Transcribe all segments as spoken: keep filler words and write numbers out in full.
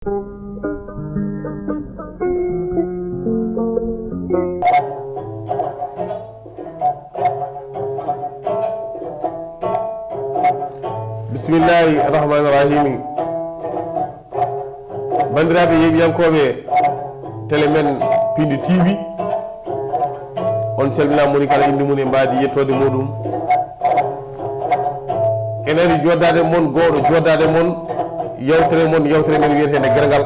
Bismillahi rahmani rahimi. Banndiraaɓe yeeɓiyankooɓe télé men Pindi T V, on calminaa moni kala innde mum e mbaadi yettoode muɗum. En ari jooɗaade mon, gooto jooɗaade mon, yewtere mon, yewtere men wiyeteende Gerngal.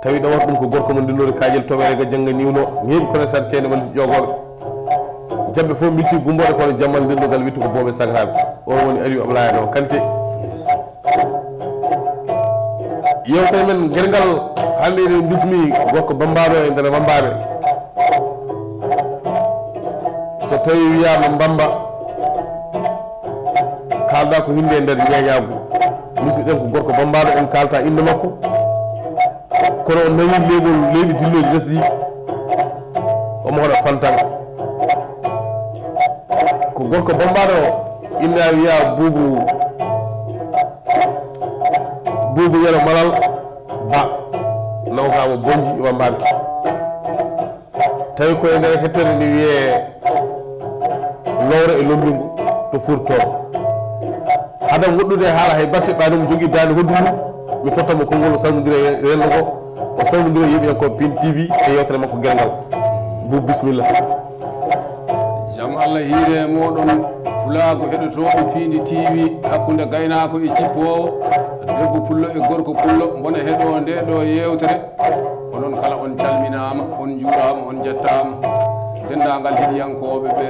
Tawi ɗo waɗ ɗum ko gorko mo ndilloore kaajel toɓere ga jannga niwno, neeɓi kono sar ceede walla ƴoogooɓe. Jamɓe fof mbilti gumbooɗe kono jammal ndillogal wittu ko booɓe sagraaɓe. O woni Aliou Ablaye Adama Kanté. Yewtere men Gerngal hannde eɗen bismi gorko bambaɗo e nder wambaɓe. So tawi wiyama Mbamba, kalda ko hinde e nder ñeñagu. Bismiɗen ko gorko bambaɗo, en kalta inde makko. Kono o nawi leeɓol, leeɓi dilloji lesdi, omo hoɗa Fantan. Ko gorko bambaɗo, inna wiya Buubu, Buubu Yero Malal Ba, nawka mo Bonji wambaɓe. Tawi ko e nder hettere nde wiye lowre e lombingo to Fuuta Tooro. Hade woɗɗude e haala hay batte ɓaade mo jogii daande hoddundu, mi totta mo konngol o salmondira e renndo ngo, o salmondira e yeeɓiyankooɓe Pindi T V e yewtere makko Gerngal. Buubu, bismillah. Jam Allah hiire e mooɗon, pulaagu heɗotooɓe Pindi T V, hakkunde gaynaako e cippoowo, debbo pullo e gorko pullo, mbona heɗoo ndee ɗoo yeewtere. Onon kala on calminaama, on njuuraama, on njettaama. Denndaangal heɗiyankooɓe ɓe,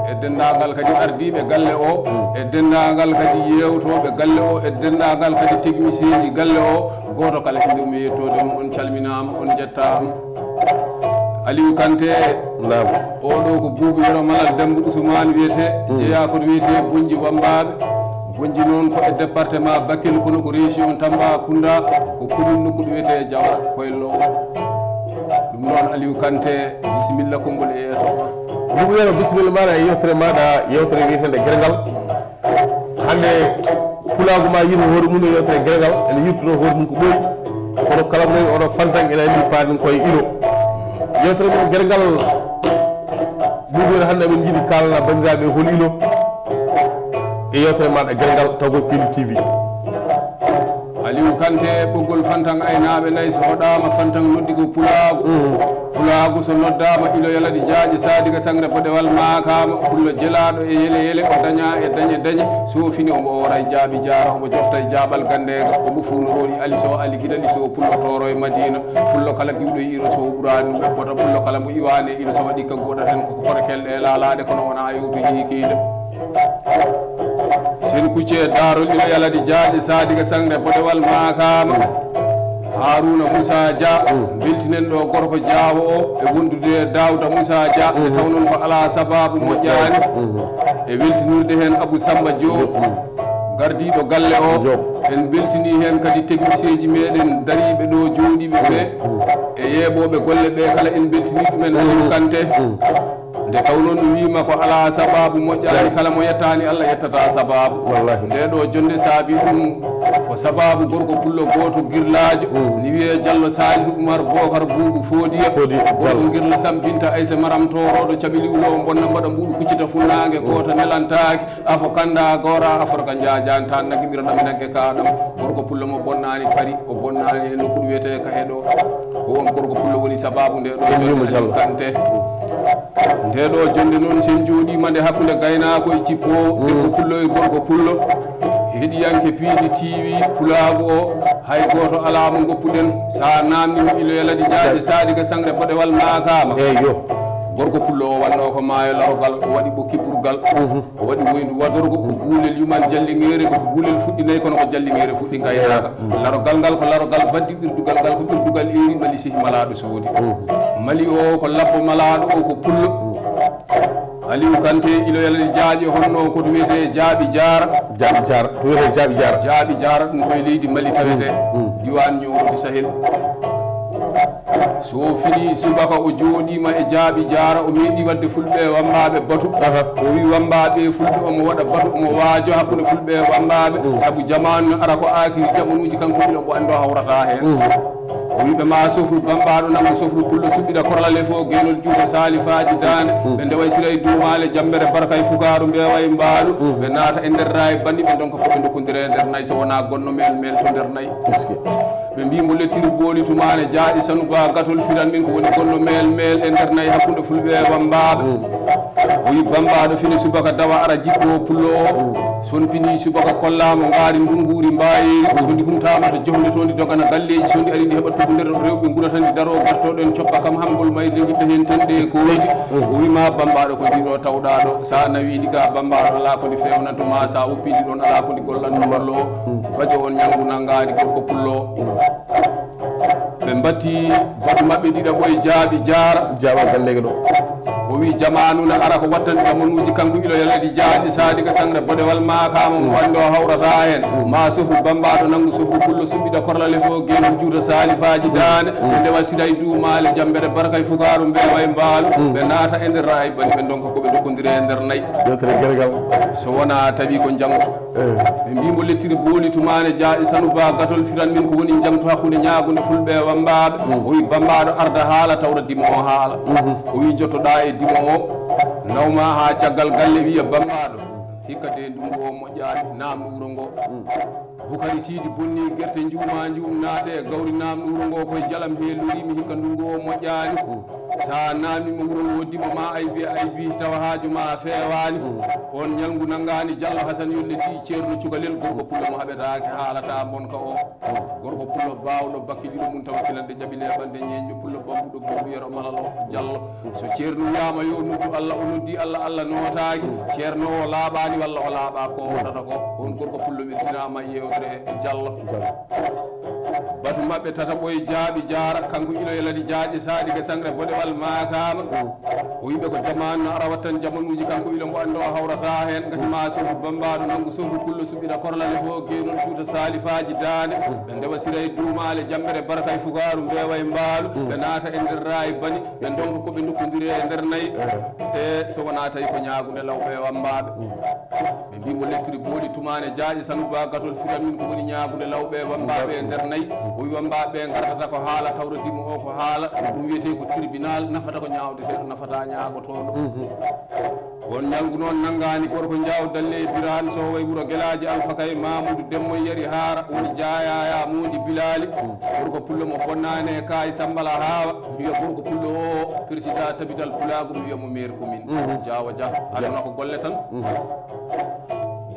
e denndaangal kadi ardiiɓe galle o, e denndaangal kadi yeewtooɓe galle o, e denndaangal kadi technicienji galle o, gooto kala innde mum e yettoode mum, on calminaama, on njettaama. Aliou Kanté, naam. Oɗo ko Buubu Yero Malal Demba Ousmane wiyetee, jeyaa ko wiyetee Bonji Wammbaaɓe. Bonji noon ko e département Bakel, kono ko région Tambacounda, ko commune nokku ɗo wiyetee Jawara, ko e Lowo. Ɗum noon, Aliou Kanté, bisimilla, konngol e yeeso ma. Buubu Yero, bisimilla maɗa e yewtere maɗa, yewtere wiyeteende Gerngal. Hannde pulaagu ma yino hoore mum e yewtere Gerngal, ene yirtuno hoore mum ko ɓooyi, kono kala mo nani oɗo Fantan ene anndi paaɗen koye ilo. Yewtere men Gerngal, Buubu Yero, hannde amin njiɗi kaalana banndiraaɓe hol ilo e yewtere maɗa Gerngal, taw ko Pindi T V. Aliou Kanté, ɓoggol Fantan aynaaɓe nayi, so hoɗaama Fantan noddi ko pulaagu. Pulaagu so noddaama, ilo yaladi jaaƴe saadi ka sangre bodewal maakaama, pullo jelaaɗo e yele yele, o daña e dañe dañe, so fini omo oora e jaaɓi jaara, omo jofta e jaaɓal ganndeega, omo fuuno roɗi ali so ali gidali so pullo tooro e Madiina, pullo kala giwɗo e iro so ɓuraani ɗum e poto, pullo kala mo iwaani e iro so waɗi ka goɗa tan koko korekel ɗe laalaaɗe kono wona yowto hiikiiɗo. Sen kucce daarol ilo yaladi jaaɗi saadi ka sangre bodewal maakaama. Haruna Moussa Dia, beltinen ɗo gorko Jaawo o e wondude e Daouda Moussa Dia, nde tawnon ko alaa sabaabu moƴƴaani. E weltinirde heen Abou Samba Diop, gardiiɗo galle o. En beltini heen kadi technicien ji meɗen dariiɓe ɗo jooɗiiɓe ɓe, e yeeɓooɓe golle ɓe kala en beltini ɗumen Aliou Kanté. Nde taw noon mi wiima ko alaa sabaabu moƴƴaani, kala mo yettaani Allah yettata sabaabu. Wallahi. Nde ɗo jonnde saabi ɗum ko sabaabu gorko pullo gooto girlaajo, ni wiyee Jallo Salihu Umar Bokar Buubu Foodiya. Foodiya, gorko Jallo. Girla Sam Binta Aysa Maram Toorooɗo caɓi liwlo o bonna mbaɗa mbuuɗu kuccita funnaange gooto nelantaaki. Afo kanda gora afo ka jajan tan nagi ɓira ɗam nagge ka ɗam. Gorko pullo mo bonnaani Paris, o bonnaani e nokku ɗo wiyetee ka heɗo. Ko on gorko pullo woni sabaabu nde ɗo. En mbiyamo Jallo. Kanté. Nde ɗo jonnde noon sen jooɗiima nde hakkunde gaynaako e cippo, debbo pullo e gorko pullo. Heɗiyanke Pindi T V pulaagu o, hay gooto alaa mo ngoppuɗen. Sa naamni mo ilo yaladi jaaje saadi ka sangre bodewal maakaama. Eyyo. Gorko pullo o wannoo ko maayo larogal, o waɗi ɓokki burgal. O waɗi woyndu wadorgo, ko guulel yuman jalliŋeere, ko guulel fuɗɗi nayi, kono ko jalliŋeere fuɗɗi ngaynaaka. Larogal ngal ko larogal baddi ɓirdugal ngal, ko ɓirdugal eeri mali sihi malaaɗo soodi. Mali o ko labbo malaaɗo o ko pullo. Aliou Kanté ilo yalani jaaƴe honno ko to wiyetee Jaaɓi Jaara. Jaaɓi Jaara, to wiyetee Jaaɓi Jaara. Jaaɓi Jaara ɗum koye leydi Mali tawetee. Diwaan Ñooro du Sahel. So fini subaka o jooɗiima e jaaɓi jaara, o meeɗi waɗde fulɓe wammbaaɓe batu. O wi wammbaaɓe fulɓe omo waɗa batu, omo waajo hakkunde fulɓe wammbaaɓe. Sabu jamaanu no ara ko aakiri jamanuuji, kanko ilo mbo anndo hawrata heen. O wi ɓe ma sofru bammbaaɗo nango sofru pullo suɓɓiɗa korlale fof geenol juuta saalifaaji daande. Ɓe ndewa sira e duumaale jammbere barka e fukaaru mbeewa e mbaalu. Ɓe naata e nder raay banni ɓe ndonka ko ɓe ndokkondira e nder nayi so wonaa gonno meel meel to nder nayi. Ɓe mbii mbo lettiri booli tumaane jaaɗi sanu ba gatol firan min ko woni gonno meel meel e nder nayi hakkunde fulɓe e wammbaaɓe. O wi bammbaaɗo fini subaka dawa ara jikko pullo o. Son pini subaka kollaama ngaari ndunguuri mbaayeeri. So ndi humtaama to johnde to ndi dogana galleeji, so ndi ari ndi heɓa tugu nder rewɓe ngurata ndi daroo gartooɗen coppa kam hambol mayde ngitta heen tan ɗe kooji. O wi ma bammbaaɗo ko ndi ɗo tawɗaa ɗo, sa nawii ndi ka bammbaaɗo alaa ko ndi feewnanto ma, sa woppi ndi ɗoon alaa ko ndi gollanto pullo o. Bajo on ñalngu nanngaani gorko pullo o. Ɓe mbatti batu maɓɓe ɗiɗaɓo e jaaɓi jaara. Jaaba gallege ɗo. O wi jamaanu na ara ko wattan jamanuuji kanko ilo yaladi jaaɗi saadi ka sangre bodewal maakaama mo anndo hawrata heen. Ma sofru bammbaaɗo nanngu sofru pullo suɓɓiɗa korlale fof geenol juuta saalifaaji daande. Ɓe ndewa sira e duumaale jammbere barka e fukaaru mbeewa e mbaalu. Ɓe naata e nder raay bani ɓe ndonka ko ɓe ndokkondiri e nder nayi. Yewtere gergal. So wonaa tawi ko njangtu. Ɓe mbii mo lettiri booli tumaane jaaɗi sanu ba gatol firan min ko woni njangtu hakkunde ñaagunde fulɓe e wammbaaɓe. O wi bammbaaɗo arda haala tawra dimo o haala. O wi jottoɗaa e dimo o nawma haa caggal galle wiya bammbaaɗo hikka de ndungu o moƴƴaani naamnu wuro ngo. Bukari siidi bonni gerte njuuma njuum naate e gawri naamnu wuro ngo koye jalam he loriimi hikka ndungu o moƴƴaani. Sa naamniima wuro ngo dimo ma aybi aybi tawa haaju ma feewaani. On ñalngu nanngaani Jallo Hasan yolletii ceerno cukalel gorko pullo mo haɓetaake haalata mbonka o. Gorko pullo baawɗo bakkiliiɗo mum tawa filande jaɓi leeɓande ñeeñɓe pullo bambuɗo bambu yero malal o Jallo. So ceerno wiyaama yo noddu Allah o noddi Allah, Allah nootaaki. Ceerno o laaɓaani walla o laaɓaa ko o waɗata ko. On gorko pullo weltinaama yewtere Jallo. Batu maɓɓe tataɓo e jaaɓi jaara kanko ilo e ladi jaaƴe saaɗi ga sangre bodewal maakaama. O wiɓe ko jamaanu no ara wattan jamanuuji kanko ilo mbo anndo o hawrata heen ngati ma sofru bammbaaɗo nanngu sofru pullo suɓɓira korlale fof geenol juuta saalifaaji daande. Ɓe ndewa sira e duumaale jammbere barka e fukaaru mbeewa e mbaalu. Ɓe naata e nder raay bani ɓe ndonka ko ɓe ndokkondiri e nder nayi. E so wonaa tawi ko ñaagunde lawɓe e wammbaaɓe. Ɓe mbii mo lettiri booli tumaane jaaƴe sanu ba gatol firan min ko woni ñaagunde lawɓe e wammbaaɓe e nder nayi. O wi wammbaaɓe ɓe ngardata ko haala tawra dimo o ko haala. Ɗum wiyetee ko tribunal nafata ko ñaawdeteeɗo nafata ñaagotooɗo. On ñalngu noon nanngaani gorko Njaaw Dalle e Biraan Sooway wuro Gelaaji Alfa Kay Maamuudu Demmoy Yari Haara woni jaayaya Moodi Bilaali. Gorko pullo mo bonnaani e Kaay Sambala Haawa. Wiya gorko pullo o président tabidal pulaagu mi wiya mo maire commune. Jaawa Jah aduna ko golle tan.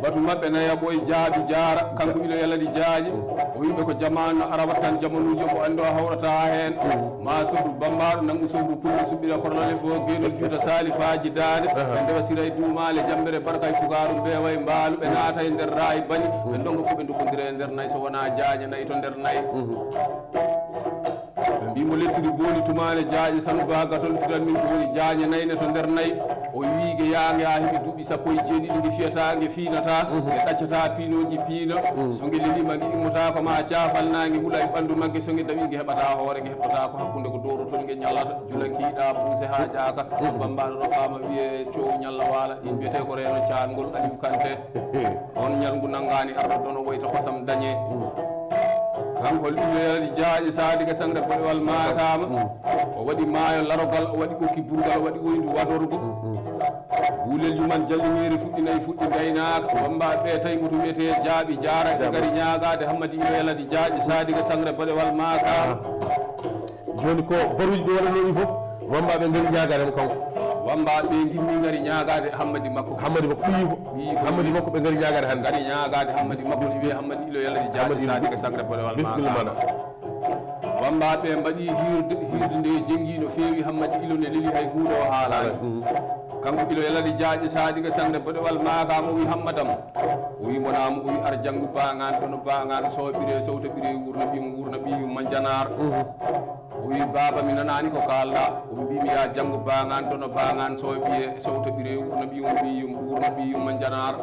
Batu maɓɓe nayaɓo e jaaɓi jaara kanko ilo yaladi jaaƴe. O wiɓe ko jamaanu no ara wattan jamanuuji omo anndi o hawrata heen. Ma sofru bammbaaɗo nanngu sofru pullo suɓɓira korlale fof geenol juuta saalifaaji daande. Ɓe ndewa sira e duumaale jammbere barka e fukaaru mbeewa e mbaalu ɓe naata e nder raay bani. Ɓe ndonka ko ɓe ndokkondira e nder nayi so wonaa jaañe nayi to nder nayi. Ɓe mbii mo lettiri booli tumaane jaaƴe sanu ba gatol firan min ko woni jaañe nayi ne to nder nayi. O wiige yaange haa heɓi duuɓi sappo e jeeɗiɗi nge fiyata nge fiinata nge ɗaccataa piinooji piino. So nge leliima nge immotaako ma caafal naange hula e ɓanndu magge so nge dawii nge heɓataa hoore nge heɓataa ko hakkunde ko doorotol nge ñallata. Julankiiɗa buuse haa jaaka. Bammbaaɗo ɗo faama wiye coow ñalla waala ɗin mbiyetee ko reeno caangol Aliou Kanté. On ñalngu nanngaani arɗo dono woyta kosam dañee. Kanko luloyaldi jaaƴe saadi ga sangre boɗewal maakaama. O waɗi maayo larogal o waɗi ɓokki burgal o waɗi woyndu wadorgo. Buulel yuman jallimeeri fuɗɗi nayi fuɗɗi gaynaaka wammbaaɓe ɓe tawi mo to wiyetee jaaɓi jaara ɓe ngari ñaagaade hammadi ilo yaladi jaaƴe saadi ga sangre boɗewal maakaama. Jooni ko baruuji ɓe waɗanoo ɗi fof wammbaaɓe ngari ñaagaade mo kanko. Wammbaaɓe ɓe ngimmi ngari ñaagaade hammadi makko. Hammadi makko ɓiyi ko. Ɓiyi ko hammadi makko ɓe ngari ñaagaade hannde. Ngari ñaagaade hammadi makko si wiyee hammadi ilo yaladi jaaɗi saadi ka sangre boɗewal maakaama. Wammbaaɓe ɓe mbaɗi hiirde hiirde nde jenngi no feewi hammadi ilo ne leli hay huunde o haalaani. Kanko ilo yaladi jaaƴi saadi ka sangre boɗewal maakaama o wi hammadam. O wi mbonaama o wi ar janngu baangaan kono baangaan sooɓire sowta ɓire wuurna ɓiyum wuurna ɓiyum ma njanaar. O wi baaba mi nanaani ko kaalɗa. O wi mbimi ya janngu baangaan dono baangaan sowe ɓiye sowta ɓire wuurna ɓiyum ɓiyum wuurna ɓiyum ma njanaar.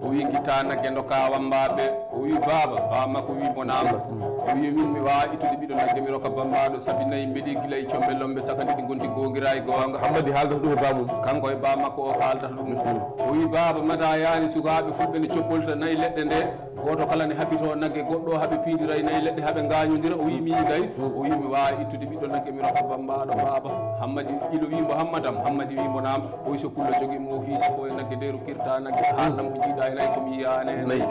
O wi ngitta nagge ndoka wammbaaɓe. O wi baaba baa makko wi mbonaama. O wi min mi wawa ittude ɓiɗɗo nagge mi rokka bambaɗo sabi nayi mbeɗi gila e combe lombe sakandi ɗi gonti gogira e goonga. Hammadi haaldata ɗum e bamum. Kanko e ba makko o haaldata ɗum. O wi baba mata yani sukaɓe fulɓe ne coppolita nayi leɗɗe nde, goto kala ne haɓito nagge goɗɗo haɓe piidira e nayi leɗɗe haɓe gañodira. O wi mi kay o wi mi wawa ittude ɓiɗɗo nagge mi rokka bambaɗo baba. Hammadi ilo wi mbo hammadam, hammadi wi mbo nam. O wi so pullo jogui mo o hiisa fo e nagge de rokkirta nagge haalnam ko jiiɗa e nayi ko mi yiyane nayi.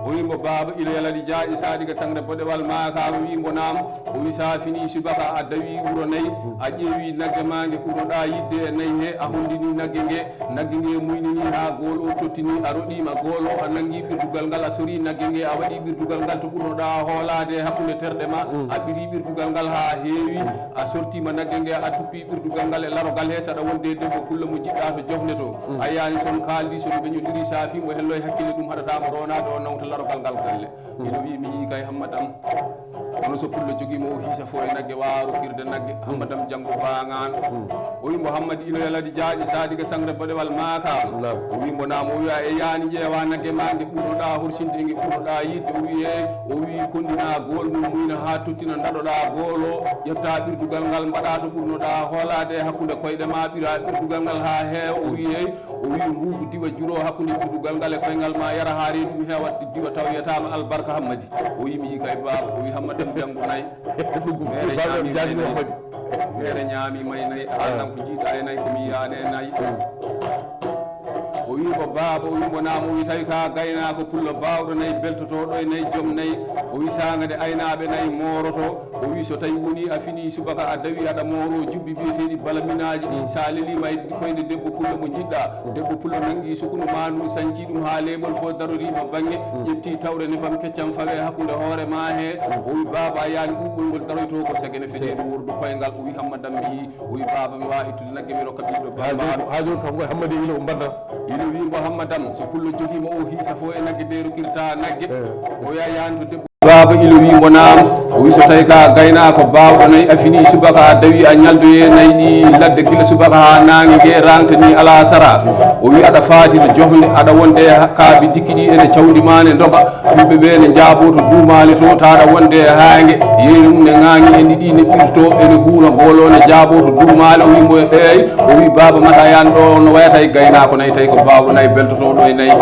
O wi mbo baba ilo yaladi jaaƴe sadiga sangre boɗewal makama wi mbo nam. O wi sa fini subaka a dawi wuro nayi, a ƴeewi nagge ma nge ɓurnoɗa yidde e nayi he, a hondini nagge nge, nagge nge muynini ha goolo tottini, a roɗima goolo, a nangi ɓirdugal ngal, a sori nagge nge, a waɗi ɓirdugal ngal to ɓurnoɗa hoolade hakkude terɗe ma, a ɓiri ɓirdugal ngal ha heewi, a sortima nagge nge, a tuppi ɓirdugal ngal e larogal he, saɗa wonde debbo pullo mo jiɗɗa to jofne to. A yani son kaldi son beñodiri sa fi mo hello e hakkille ɗum haɗatamo ronade o nawta larogal ngal galle. Ino wi mi yii kay hammadam. Kono so pullo jogimo o hiisa fo e nagge wawa rokkirde nagge hammadam janngo baŋan. O wi mbo hammadi ino yaladi jaaƴe sadiga sangre boɗewal makama. O wi mbo nam o wi a e yani ƴeewa nagge ma nge ɓurnoɗa horsinde e nge ɓurnoɗa yidde. O wi eyi. O wi kondina gol mum muyna ha tottina daɗoɗa gol o, ƴetta ɓirdugal ngal mbaɗa to ɓurnoɗa hoolade e hakkude koyɗe ma, ɓira ɓirdugal ngal ha heewa. O wi eyi. O wi mbuubu diwa juro hakkude ɓirdugal ngal e koyngal ma yara ha reedu mi heewa diwa taw yetama albarka hammadi. O wi mi yi kay baba. O wi hammadan janngo nayi. Mere ñaami may nayi. Mere ñaami may nayi. Alanam ko jiiɗa e nayi ko mi yiyane e nayi. O wi ko baba. O wi mbo nam. O wi tawi ka gaynako pullo bawɗo nayi beltotoɗo e nayi joom nayi. O wi saga de aynaɓe nayi moroto. O wi so tawi woni a fini subaka a dawi aɗa moro jubbi biyeteɗi balaminaji ɗi sa lelima e koyde debbo pullo mo jiɗɗa. Debbo pullo nangi sukunu ma ndu sanci ɗum ha leeɓol fo darorima bangge. Ƴetti tawre nebam keccam fawe hakkude hoore ma he. O wi baba yani ɓuɓɓol ngol daroyto ko segene fedeɗo wordu koyngal. O wi hammadam mi yii. O wi baba mi wawa ittude nagge mi rokka ɓiɗɗo baba. Ha joni kam koye hammadi ilo o mbanna. Ilo wi mbo hammadam so pullo jogima o hiisa fo e nagge de rokirta nagge. O yayani to debbo. Baba ilo wi mbo nam. O wi so tawi ka gaynako bawɗo nayi a fini subaka a dawi a ñaldoye nayi ɗi ladde gila subaka ha nangue ngue rangtani ala sara. O wi aɗa fati to jofde aɗa wonde kaabi dikki ɗi ene cawdi ma ne doga. Yimɓe ɓe ne jaabo to duumale to taɗa wonde e haange. Yeeri mum ne ŋaŋi en ɗiɗi ne ɓirto ene huura golo ne jaabo to duumale. O wi mbo eyi. O wi baba mata yan ɗo no wayata e gaynako nayi tawi ko bawɗo nayi beltotoɗo e nayi.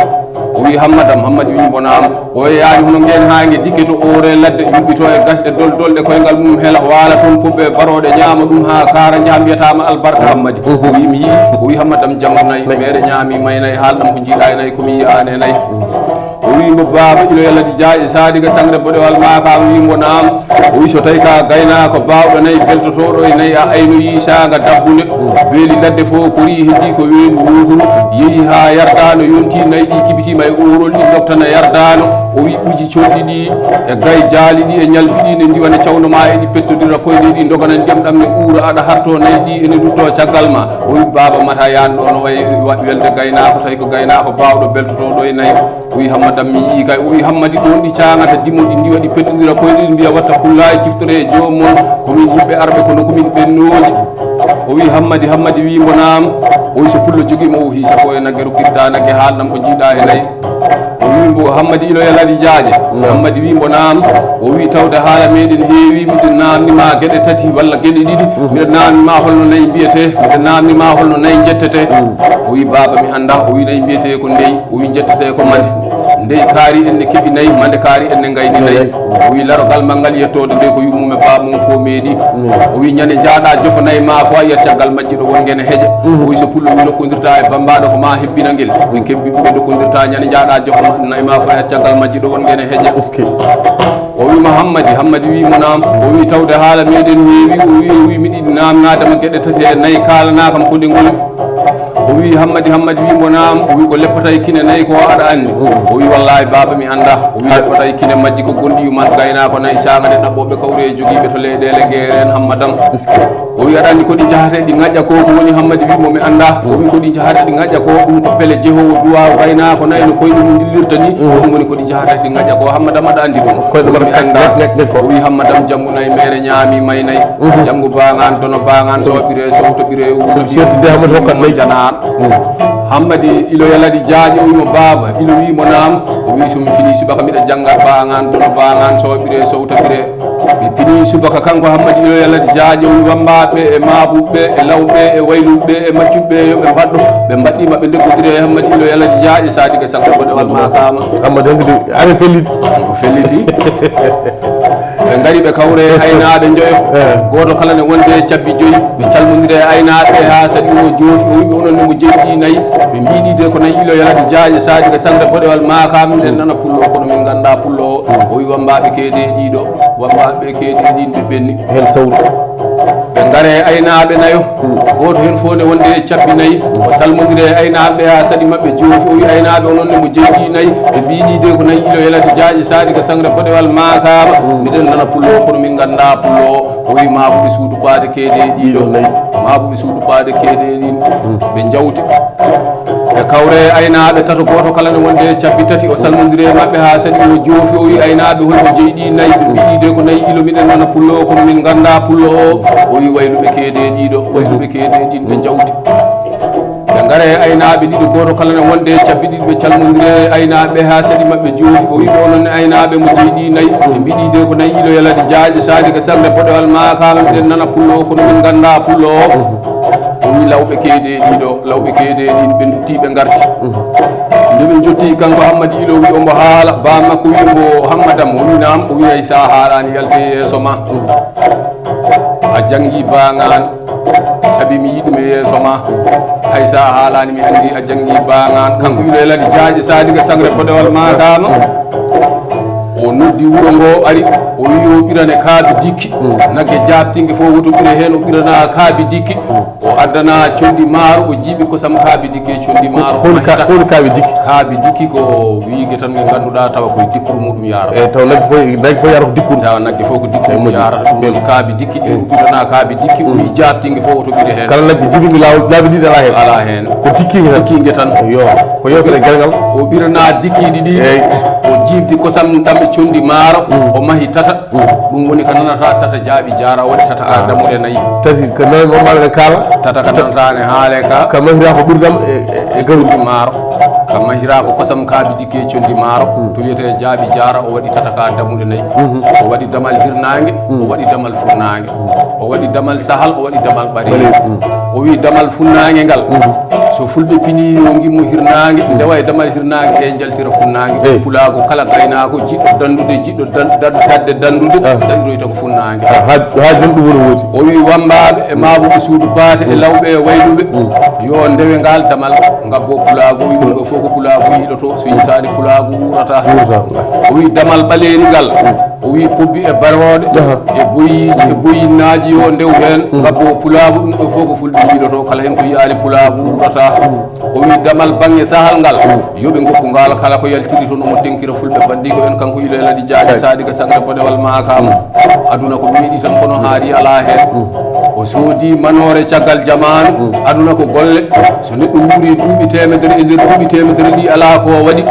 O wi hammadam hammadi wi mbo nam. O yeyaani hono ngeen haa nge dikke to oore ladde yuɓɓitoo e gasɗe doldolɗe koyngal mum hela waala toon pubɓe barooɗe ñaama ɗum haa kaara njaha mbiyataama albarka hammadi. O wi mi yii. O wi hammadam janngo nayi meere ñaami may nayi haalɗam ko njiiɗa e nayi ko mi yiyaani e nayi. O wi mbo baaba ilo yaladi jaaƴe saadiga sangre boɗewal maakaama wi mbo naam. O wi so tawi ka gaynaako baawɗo nayi beltotooɗo e nayi a aynoyi saanga dabbunde. Beeli ladde fof korii heddii ko weendu wooturu yehi haa yardaano yontii nayi ɗi kibitiima e oorol ɗi doktana yardaano. O wi ɓuji colɗi ɗi e gay jaali ɗi e ñalbi ɗi ne ndiwa ne cawno ma e ɗi pettodira koyɗe ɗi ndogana ndiyam ɗam ne uura aɗa harto nayi ɗi ene ndutto caggal ma. O wi baaba mata yaan ɗo no wayi welde gaynaako tawi ko gaynaako baawɗo beltotooɗo e nayi. O wi hammadi mi yii kay o wi hammadi ɗon ɗi caŋata dimo ɗi ndiwa ɗi peddodira koyɗe ɗi mbiya watta kullaye ciftore e joomum on ko min yimɓe arɓe kono ko min ɓennooji. O wi hammadi hammadi wi mbo naam. O wi so pullo jogii mo o hiisa ko e nagge rokkirta nagge haalnam ko jiiɗa e nayi. O wi mbo hammadi ilo yaladi jaaƴe. Hammadi wi mbo naam. O wi tawde haala meɗen heewi miɗen naamni ma geɗe tati walla geɗe ɗiɗi. Miɗa naamni ma holno nayi mbiyete miɗa naamni ma holno nayi njettete. O wi baaba mi annda. O wi nayi mbiyete ko ndeyi. O wi njettete ko mande. Ndeyi kaari en ne keɓi nayi mande kaari en ne ngayni nayi. O wi larogal ma ngal yettode nde ko yummum e baaba mum fof meeɗi. O wi ñande jaaɗa jofo nayi ma fof a yiyat caggal majji ɗo won ngene heeƴa. O wi so pullo wi rokkodirta e bambaɗo ko ma hebbina ngel ɓe kebbi ɓe rokkodirta ñande jaaɗa jofo nayi ma fof a yiyat caggal majji ɗo won ngene heeƴa. O wi ma hammadi hammadi wi mo naam. O wi tawde haala meɗen heewi o wi o wi miɗi namnadema geɗe tati e nayi kalana kam koɗi ngoni. O wi hammadi hammadi wi mbo naam. O wi ko leppata e kine nayi ko aɗa anndi? O wi wallahi baaba mi annda. O wi leppata e kine majji ko gonɗi yuman gaynako nayi saanga nde ɗaɓɓoɓe kawri e jogiiɓe to leyɗele ngeere en hammadam. O wi aɗa anndi koɗi njahata ɗi ŋaƴƴa ko ko woni hammadi wi mo mi annda. O wi koɗi njahata ɗi ŋaƴƴa ko ɗum ko pele jehowo duwaw gaynako nayi no koyɗe mum dillirta ni. Ɗum woni koɗi njahata ɗi ŋaƴƴa ko hammadam aɗa anndi ɗum? O wi mi annda. O wi hammadam janngu nayi meere ñaami may nayi. Janngu baŋan dono baŋan soɓire sowtoɓire wuuro. Jana. Hammadi ilo yaladi jaaƴe, o wimo baaba, ilo wimo naam. O wi so mi fini subaka miɗa jannga baangan, dono baangan, soɓire, sowtabire. Mi fini subaka kanko Hammadi ilo yaladi jaaƴe, o wi wambaɓe e mabuɓe e lawɓe e wayluɓe e maccuɓe yo ɓe mbaɗɗo. Ɓe mbaɗɗi maɓɓe ndeggodire e Hammadi ilo yaladi jaaƴe, sadiga sanga boɗewal makama. Hammadi hankadi ari felliti. O felliti. Ɓe ngari ɓe kawre aynaaɓe njoyo. Gooto kala ne wonde cabbi joyi. Ɓe calmondire aynaaɓe haa saɗi o joofi, o wiɓe onon ne mo jeyi ɗi nayi. Ɓe mbiɗi de ko nayi ilo yalade jaaƴe saaji ka sangre boɗewal maaka min en nana pullo kono min ngannda pullo o. O wi wambaɓe keede ɗiɗo, wambaɓe keede ɗin ɓe ɓenni. Heen sawru. Ɓe ngare aynaaɓe nayo. Gooto heen fof ne wonde e cabbi nayi. O salmondire e aynaaɓe haa saɗi maɓɓe joofi. O wi aynaaɓe onon ne mo jeyi ɗi nayi. Ɓe mbiɗi de ko nayi ilo yalade jaaƴe saaji ka sangre boɗewal maakaama. Miɗen nana pullo kono min ngannda pullo o. O wi maabuɓe suudu paade keede ɗiɗo. Maabuɓe suudu paade keede ɗin. Ɓe njawti. Ɓe kawre aynaaɓe tato, gooto kala ne wonde e cabbi tati. O salmondire e maɓɓe haa saɗi o joofi. O wi aynaaɓe holmo jeyi ɗi nayi. Ɓe mbiɗi de ko nayi ilo miɗen nana pullo kono min ngannda pullo o. O wi wayluɓe keede ɗiɗo, wayluɓe keede ɗin ɓe njawti. Ɓe ngare aynaaɓe ɗiɗo, gooto kala ne wonde e cabbi ɗiɗi. Ɓe calmondire aynaaɓe haa saɗi maɓɓe joofi. O wi ɓe onon ne aynaaɓe mo jeyi ɗi nayi. Ɓe mbiɗi de ko nayi ilo yalade jaaƴe saaji ka sangre boɗewal maakaama miɗen nana pullo kono min ngannda pullo o. O wi lawɓe keede ɗiɗo, lawɓe keede ɗin ɓe ndutti ɓe ngarti. Nde ɓe jotti kanko Hammadi ilo wi omo haala, ba makko wi mbo Hammadam, o wi naam, o wi ay sa haalani yalte yeeso ma. A janngi baangaan, sabi mi yiɗi mi yeeso ma. Hay sa haalani mi anndi a janngi baangaan. Kanko ilo e ladi jaaƴe saadi ka sangre boɗewal maakaama. O noddi wuro ngo ari, o wi o ɓirane kaabi dikki. Nagge jaabtinge fof woto ɓire heen, o ɓirana kaabi dikki. O addana conndi maaro, o jiiɓi kosam kaabi dikki e conndi maaro. Ko woni ka-, ko woni kaabi dikki? Kaabi dikki ko wiyge tan nge ngannduɗaa tawa koye dikkuru muɗum yaara. E taw nagge fof, nagge fof yaara ko dikkuru. Tawa nagge fof ko dikkuru yaara. Ɗum woni kaabi dikki, ɗi o ɓirana kaabi dikki, o wi jaabtinge fof woto ɓire heen. Kala nagge jiiɓinge laawol, laabi ɗiɗi alaa heen. Alaa heen. Ko dikkiinge tan. Dikkiinge tan. Yo, ko yewtere gergal. O ɓirana dikkiiɗi ɗi, o jiiɓdi kosam ɗam e conndi maaro, o mahi tata. Ɗum woni ka nanata tata jaaɓi jaara, o waɗi tata ka dammuɗe nayi. Tati ka nayi mo maɗa kaala. Tata ka nanata ne haale ka. Ka mahira ko ɓurdam e, e, e gawri. Conndi maaro. Ka mahira ko kosam kaabi dikke conndi maaro. To wiyete jaaɓi jaara, o waɗi tata ka dammuɗe nayi. O waɗi damal hirnaange, o waɗi damal funnaange. O waɗi damal sahal, o waɗi damal ɓaleeri. O wi damal funnaange ngal. So fulɓe pini yo ngimmo hirnaange, ndewa e damal hirnaange he njaltira funnaange. Eey. Pulaagu kala gaynaako jiɗɗo danndude, jiɗɗo dan-, dan-, dadde danndude, daɗiroyta ko funnaange. Ah, haa, haa jooni ɗum woni woodi. O wi wammbaaɓe e maabuɓe suudu paate e lawɓe e wayluɓe, yo ndewe ngaal damal, ngabbo pulaagu, o wi ɗum ɗo fof ko pulaagu yiɗoto, so yiɗaani pulaagu wuurata. Wuurata. O wi damal ɓaleeri ngal, o wi pobbi e barooɗe, e boyiiji, e boyinnaaji, yo ndew heen, ngabbo pulaagu, ɗum ɗo fof ko fulɓe yiɗoto, kala heen ko yiyaani pulaagu wuurata. O wi damal baŋŋe sahal ngal, yo ɓe ngoppu ngaal, kala ko yaltiri toon omo teŋkira fulɓe banndi ko en kanko ilo e ladi jaaji saadi ka sangre boɗewal maakaama. Aduna ko meeɗi tan kono haari alaa heen. O soodi manoore caggal jamaanu, aduna ko golle. So neɗɗo wuuri duuɓi teemedere e nder duuɓi teemedere ɗi alaa ko o waɗi,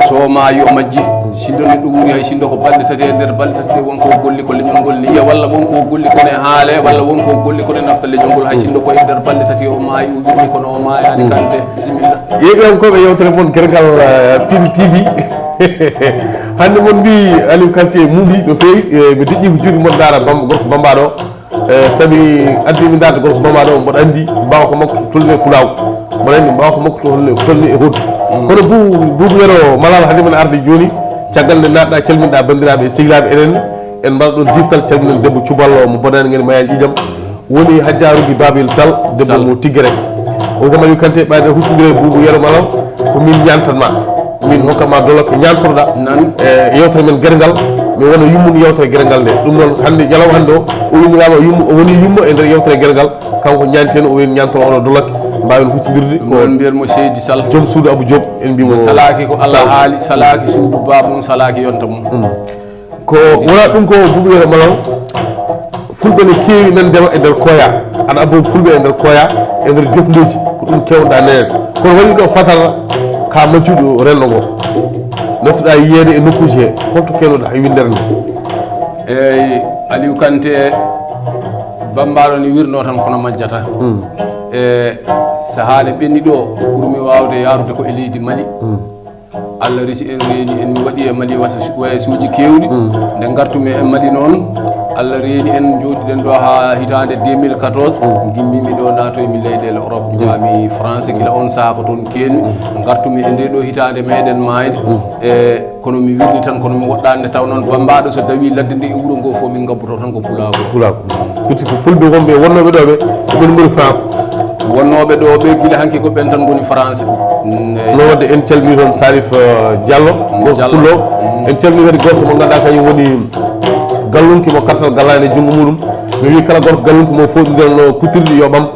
so o maayi o majji. Sinndo neɗɗo wuuri hay sinndo ko balɗe tati e nder balɗe tati ɗe won ko o golli ko leñol ngol liya, walla won ko o golli ko ne haale, walla won ko o golli ko ne nafta leñol ngol, hay sinndo ko e nder balɗe tati o maayi o wirni kono o maayaani kante. Bisimilla. Yeeɓiyankooɓe yewtere mon Gergal, eh, Pin T V. Hannde mon mbi Aliou Kanté muuɗi no feewi, eh, mi deƴƴi ko juuɗe mon ndaara bam-, gorko bambaɗo. Eh, sabi addi mi ndaarde gorko bambaɗo, mboɗo anndi mbawka makko to tolni e pulaagu. Mboɗo anndi mbawka makko to tolni, tolni e hoddu. Kono bu-, Buubu Yero Malal hannde men arde jooni, caggal nde naatɗa calminɗa banndiraaɓe e sehilaaɓe enen, en mbaɗa ɗon diftal calminen debbo cuballo mo bonani ngel mayani ƴiƴam. Woni Hajja Rugi Babil Sall, debbo Sall. Mo Tiggere. O kam Aliou Kanté ɓayde huccondire Buubu Yero Malal, ko min ñantan ma. Min hokka ma dola ko ñantoroɗa. Nan. E yewtere men Gergal, mi wona yummun yewtere Gergal nde. Ɗum noon hannde, ñalawma hannde o, o inniraama yummo, o woni yummo e nder yewtere Gergal. Kanko ñaanti heen, o woni ñantoro oɗo dolak, mbaawen huccondirde ko. Noon mbiyen mo Seydi Sall. Joom suudu Abou Diop, en mbiimo Salaaki ko Allah Sall. Haali, salaaki suudu baabum, salaaki yonta mum. Mm. Ko wona ɗum ko Buubu Yero Malal, fulɓe ne keewi nandema e nder koya. Aɗa abbo fulɓe e nder koya, e nder jofndeeji, ko ɗum kewɗa nenen. Kono waɗi ɗo fatal ka majjuɗo renndo ngo. Nattuɗa yiyeede e nokkuuji he, holto kewnoɗa e winndere nde? Eeyi, Aliou Kanté, Bambaɗo ni wirno tan kono majjata. E sahaaɗe ɓenni ɗo, ɓurmi waawde yaarude ko e leydi Mali. Allah resi en, reeni en, mi waɗi e Mali wasa su- wayasuuji keewɗi. Nde ngartumi e Mali noon, Allah reeni en, njooɗiɗen ɗo haa hitaande deux mille quatorze. Ngimmimi ɗo, naatoymi leyɗeele Europe, njaami France. Gila on sahaa ko toon keenmi. Ngartumi e nde ɗo hitaande meeɗen maayde. E kono mi wirni tan, kono mi woɗɗaani. Nde taw noon, Bambaɗo so dawi ladde nde e wuro ngo fof, min ngabboto tan ko pulaagu. Pulaagu. Firti ko fulɓe wonɓe, wonnooɓe ɗo ɓe, ko ɓen ngoni France. Wonnooɓe ɗo ɓe, gila hanki ko ɓen tan ngoni France. Mm, e no waɗde, en calmini toon Salif, eh, Diallo, gorko Diallo. Pullo. En calmini kadi gorko mo ngannduɗaa kañum woni gallunki mo kartal gallaani e junngo muɗum. Mi wi kala gorko gallunki mo fof, nder no kutirɗi yo ɓam.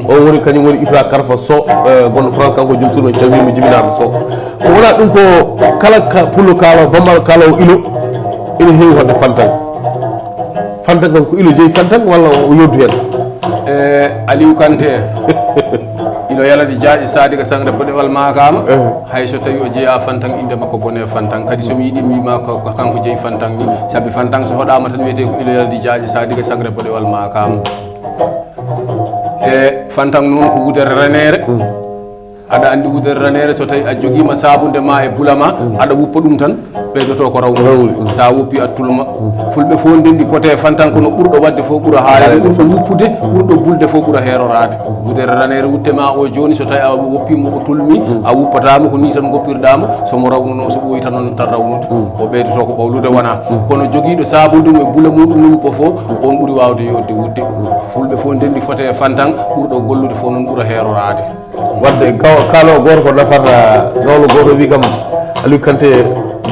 O woni, kañum woni Ifra Karfa Sow, eh, gonɗo France, kanko joom suudu, en calmini mo, jibinaaɗo Sow. Ko wona ɗum ko kala ka-, pullo kaalo, bambaɗo kaalo o ilo, ina heewi waɗde fantan. Fantan kan ko ilo jeyi fantan walla o yoddu heen? E Aliou Kanté, ilo yaladi jaaƴe saadi ka sangre boɗewal maakaama. Eh. Hay so tawi o jeyaa fantan, innde makko bone fantan. Kadi so mi yiɗi mi ma ko, ko kanko jeyi fantan ni. Sabi fantan so hoɗaama tan wiyetee ko ilo yaladi jaaƴe saadi ka sangre boɗewal maakaama. E fantan noon ko wudere raneere. Aɗa anndi wudere raneere, so tawi a jogiima saabunde ma e bula ma, aɗa wuppa ɗum tan, ɓeydoto ko rawnude. Rawnude. Sa wuppi a tulma. Fulɓe fof ndenndi pote fantan, kono ɓurɗo waɗde fof ɓura haaleede, ɓurɗo wuppude, ɓurɗo bulde fof ɓura heeroraade. Wudere raneere wutte ma o jooni, so tawi a woppiimo o tulmi, a wuppataamo, ko nii tan ngoppirɗaamo, so mo rawnuno, so ɓooyi tan noon tan rawnude. O ɓeydoto ko ɓawlude wona. Kono jogiiɗo saabunde mum e bula muɗum no wuppa fof, on ɓuri waawde yodde wudde. Fulɓe fof ndenndi fote e fantan, ɓurɗo gollude fof noon ɓura heeroraade. Wadde gaw-, kaalo gooto ko nafata gawlo gooto, wi kam Aliou Kanté,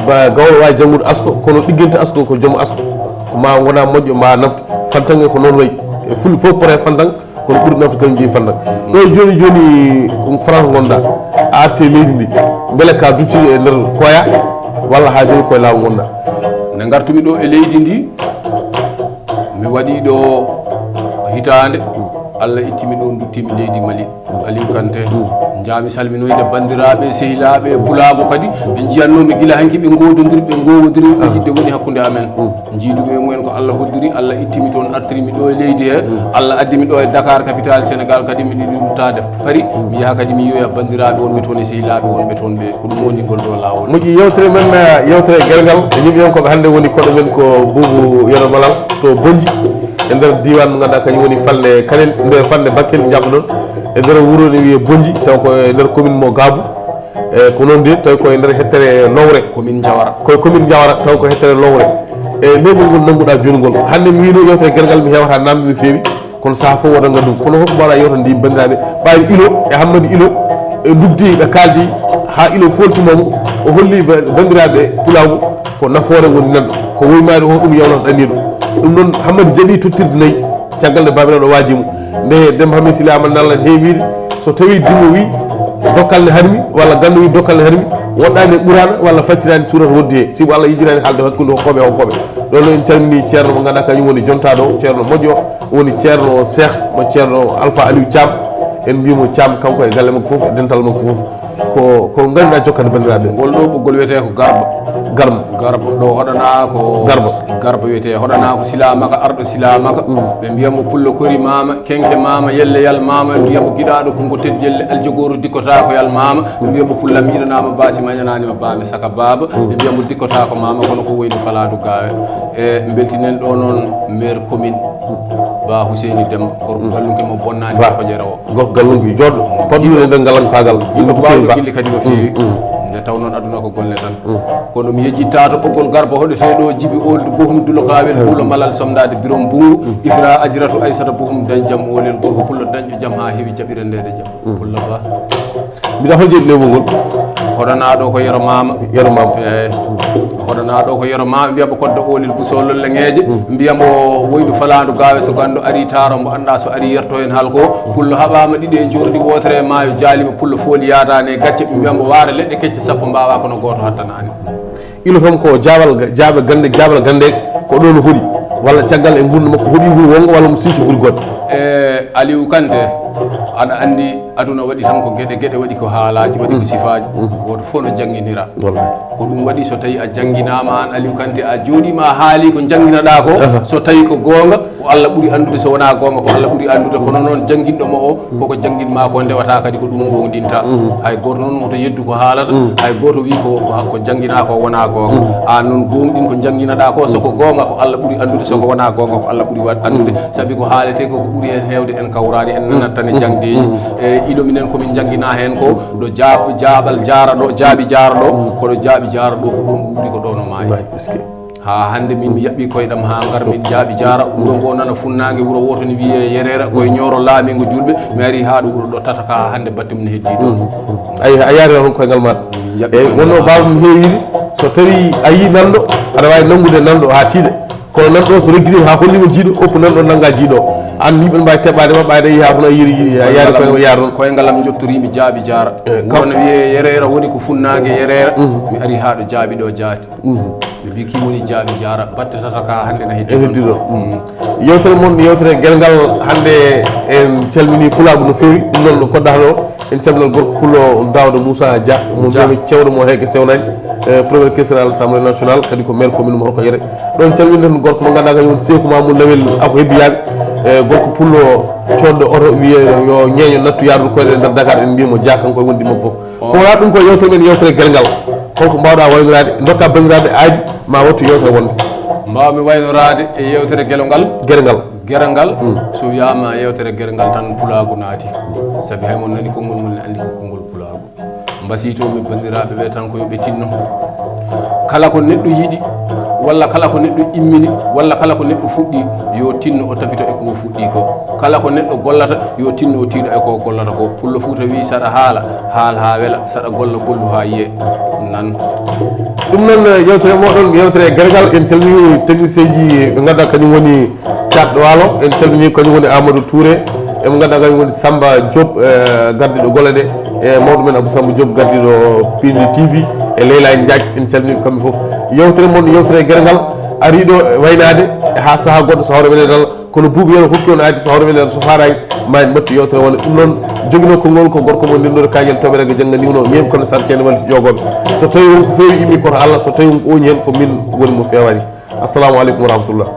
ba gawlo waawi janngude asko, kono ɗigginte asko ko joom asko. Ko ma wona moƴƴo, ma naftu. Fantange ko noon wayi. E fulɓe fof pote fantan, kono ɓuri naftu kañum jeyi fantan. Ɗo jooni jooni ko France ngonɗa, a arti e leydi ndi. Mbele ka dutti e nder koya, walla haa jooni koye laamu ngonɗa? Nde ngartumi ɗo e leydi ndi, mi waɗi ɗo hitaande, Allah ittimi ɗo, duttimi leydi Mali. Aliou Kanté, njaami salminoyde banndiraaɓe, sehilaaɓe, pulaagu kadi. Ɓe njiyatnoomi gila hanki, ɓe ngoodondiri, ɓe ngoowondiri, ko yiɗde woni hakkunde amen. Njiidumi e mumen ko Allah hoddiri, Allah ittimi toon, artirimi ɗo e leydi he. Allah addimi ɗo e Dakar, capitale Sénégal, kadi miɗo yiɗi ruttaade Paris. Mi yaha kadi mi yiyoya banndiraaɓe wonɓe toon e sehilaaɓe wonɓe toon ɓe. Ko ɗum woni ngol ɗo laawol. Moƴƴi, yewtere men, eh, yewtere Gelgal, e yimɓe on koɓe hannde woni koɗo men ko Boubou Yero Malal to Bonnji. E nder diiwaan mo ngannduɗaa kañum woni Falde Kanel, nder Falde Bakel, jaafoɗon. E nder wuro ne wiyee Bonnji, taw ko e nder commune mo Gaabu. E ko noon de, tawi ko e nder hettere Lowre. Commune Njawara. Ko e commune Njawara, taw ko hettere Lowre. E leeɓol ngol nannguɗaa jooni ngol. Hannde mi wiino yewtere Gelgal, mi heewata naamnde no feewi, kono sahaa fof wodat ngaddu. Kono holko mbaɗa yewta ndi banndiraaɓe? Ɓayri Ilo e Hammadi Ilo e ndugdi ɓe kaaldi haa Ilo foltimo mo. O holli ba-, banndiraaɓe pulaagu ko nafoore woni nanɗo. Ko woymaari o ɗum yawlata ɗanniiɗo. Ɗum noon Hammadi jaɓi tottirde nayi. Caggal nde Baabiraaɗo waaji mo, nde Demba Hammet Sila Amadou Nalla heewiide, so tawii dimo wi dokkal ne harmi, walla ganndo wi dokkal ne harmi, woɗɗaani e Quraana, walla facciraani suurat woddi he, sibu Allah yejjitaani haalde hakkunde hokkooɓe e hokkooɓe. Ɗoon noon en calminii ceerno mo ngannduɗaa kañum woni jontaaɗo o, ceerno moƴƴo o, woni ceerno Seeh, mo ceerno Alpha Aliou Thiam. En mbiyii mo Thiam, kanko e galle makko fof, e dental makko fof. Ko, ko ngannduɗaa jokkande banndiraaɓe? Ngol ɗo ɓoggol wiyetee ko Garba. Garba. Garba ɗo hoɗanaa ko Garba. Garba wiyetee, hoɗanaa ko Sila Maka, arɗo Sila Maka. Ɓe mbiya mo Pullo Kori Mama, Kenke Mama, Yelle Yal Mama, ɓe mbiya mo Giɗaaɗo Kunko Tedjelle, Aljogooru Dikkotaako Yal Mama, ɓe mbiya mo Pullam yiɗanaama baasi mañanaani ma baame saka baaba, ɓe mbiya mo Dikkotaako Mama, kono ko woyde falaadu gaawe. E mbeltinen ɗo noon maire commune, Ba Huseyni Demba, gorko gallunke mo bonnaani Ba. Ko jere o. Gorko gallunke joɗɗo, padduɗo e nder ngalankaagal. Yimɓe Huseyni bawɗo Ba. Gilli kadi no feewi. Nde taw noon aduna ko golle tan. Kono mi yejjitta to ɓoggol Garba hoɗeteeɗo Jibi Ooldu Bohum Dulo Kaawel Puulo Malal Somdaade Birom Bungu. Ifra Ajiratu Aysata Bohum dañ jam oolel gorko pullo dañɗo jam haa heewi jaɓire ndeede jam. Pullo Ba. Mbiɗa hol jeyɗi lewru ngol? Hoɗanaaɗo ko Yero Maama. Yero Maama. Eey. Hoɗanaaɗo ko Yero Maama, mbiya mbo koddo oolel buso lolle ŋeeje, mbiya mbo woydu falaandu gaawe so ganndo ari taaro mbo anndaa so ari yerto en hal ko. Pullo haɓaama ɗiɗi e njoorndi wootere e maayo jaaliima pullo fooli yaadaani e gacce, ɓe mbiya mbo waare leɗɗe kecce sappo mbaawaa kono gooto hattanaani. Ilo kam ko jaabal, jaaɓe gannde, jaabal gannde ko ɗoon hoɗi, walla caggal e nguurndam makko hoɗi wuro wonngo walla mo sinci guri goɗɗe. E Aliou Kanté, Aɗa anndi, aduna waɗi tan ko geɗe geɗe, waɗi ko haalaaji, waɗi ko sifaaji. Gooto fof no jannginira. Ko ɗum waɗi, so tawi a jannginaama aan Aliou Kanté, a jooɗiima a haali ko njannginaɗaa ko, so tawi ko goonga, ko Allah ɓuri anndude, so wonaa goonga, ko Allah ɓuri anndude. Kono noon, jannginɗo mo o, koko jannginmaa ko ndewata kadi ko ɗum goongɗinta. Hay gooto noon woto yeddu ko haalata, hay gooto wi ko, ko, ko jannginaa ko wonaa goonga. Aan noon, goongɗin ko njannginaɗaa ko, so ko goonga, ko Allah ɓuri anndude, so ko wonaa goonga, ko Allah ɓuri wa-, anndude. Sabi ko haaletee ko, ko ɓuri heen heewde, en kawraani, en nanat tan e jaŋdeeji. E ilo minen ko min njannginaa heen ko, ɗo jaab-, jaaɓal jaara ɗo, jaaɓi jaara ɗo, ko ɗo jaaɓi jaara ɗo, ko ɗoon wuuri, ko ɗoon o maayi. Haa hannde min mi yaɓɓi koyɗam haa ngar min jaaɓi jaara, wuro ngo nana funnaange, wuro wooto ne wiyee Yereera, koye Ñooro laamingo Juulɓe, mi ari haa ɗo wuro ɗo Tataka, haa hannde batte mum ne heddii ɗo. Ayi, a yaari on koyngal maɗa. Eyi, wonno baaba mum heewiri, so tawi a yii nanɗo, aɗa waawi nanngude nanɗo haa tiiɗa. Kono nanɗo so reggidiima haa holliima jiiɗo, oppu nanɗo nannga jiiɗo. Aan ni ɓe mbaawi teɓɓaade ma, ɓayde yaha toon a yiiri, a yaari koyngal, yaha toon. Koyngal am njottoriimi jaaɓi jaara. Wuro ne wiyee Yereera, woni ko funnaange Yereera. Mi ari haa ɗo jaaɓi ɗo jaati. Ɓe mbi ki woni jaaɓi jaara, batte tata ka hannde na heddi. E heddi ɗo. Yewtere mon, yewtere Guelngal, hannde en calmini pulaagu no feewi, ɗum noon no koɗɗa ɗo. En calminal gorko pullo Daouda Moussa Dia, mo mbiyami cewɗo mo heeke sewnani, e premier questeur à l'Assemblée nationale, kadi ko maire commune mo Rokhaya. Ɗon calmini tan gorko mo ngannduɗaa kañum woni Seeku Mamoudou Lawel Afo Hebbiyaaɓe, e gorko pullo coodɗo oto wiye yo ñeeño nattu yaarude koyɗe e nder Dakar, en mbiyamo Dia, kanko e wondi makko fof. Ko wonaa ɗum ko yewtere men, yewtere Guelngal. Holko mbaawɗaa waynoraade, ndokka banndiraaɓe aadi ma wattu yewtere wonde. Mbaawmi waynoraade e yewtere Guelngal. Guelngal. Guelngal, so wiyaama yewtere Guelngal tan pulaagu naati. Sabi hay mo nani konngol ngol ne anndi ko konngol pulaagu. Mbasiytoomi banndiraaɓe ɓe tan ko yo ɓe tinno. Kala ko neɗɗo yiɗi, walla kala ko neɗɗo immini, walla kala ko neɗɗo fuɗɗi, yo tinno o tabito e ko o fuɗɗi ko. Kala ko neɗɗo gollata, yo tinno o tiiɗo e ko o gollata ko. Pullo Fuuta wi, saɗa haala, haal haa wela, saɗa golla, gollu haa yiye. Nan. Ɗum noon, yewtere moɗon, yewtere Guelngal, en calmini technicien ji ɓe ngannduɗaa kañum woni Thiat Walo, en calmini kañum woni Amadou Touré, e mo ngannduɗaa kañum woni Samba Diop, eh, gardiiɗo golle ɗe, e mawɗo men Abou Samba Diop, gardiiɗo Pindi T V, e Leyla Diagne, en calmini kamɓe fof. Yewtere mon, yewtere Guelngal, ariiɗo waynaade haa sahaa goɗɗo, so hawre weleede Allah, kono buuɓi yon hokki on aadi, so hawre weleede Allah, so faaraaki, ma en mbattu yewtere wonde. Ɗum noon, joginoo konngol ko gorko mo ndenndude kañel toɓere ga jannga niwno, ñeemi kono sar ceene walla ƴogoɓe. So tawi won ko feewi, immi koto Allah, so tawi won ko ooñi heen, ko min woni mo feewani. Assalamu aleykum wa rahmatullah.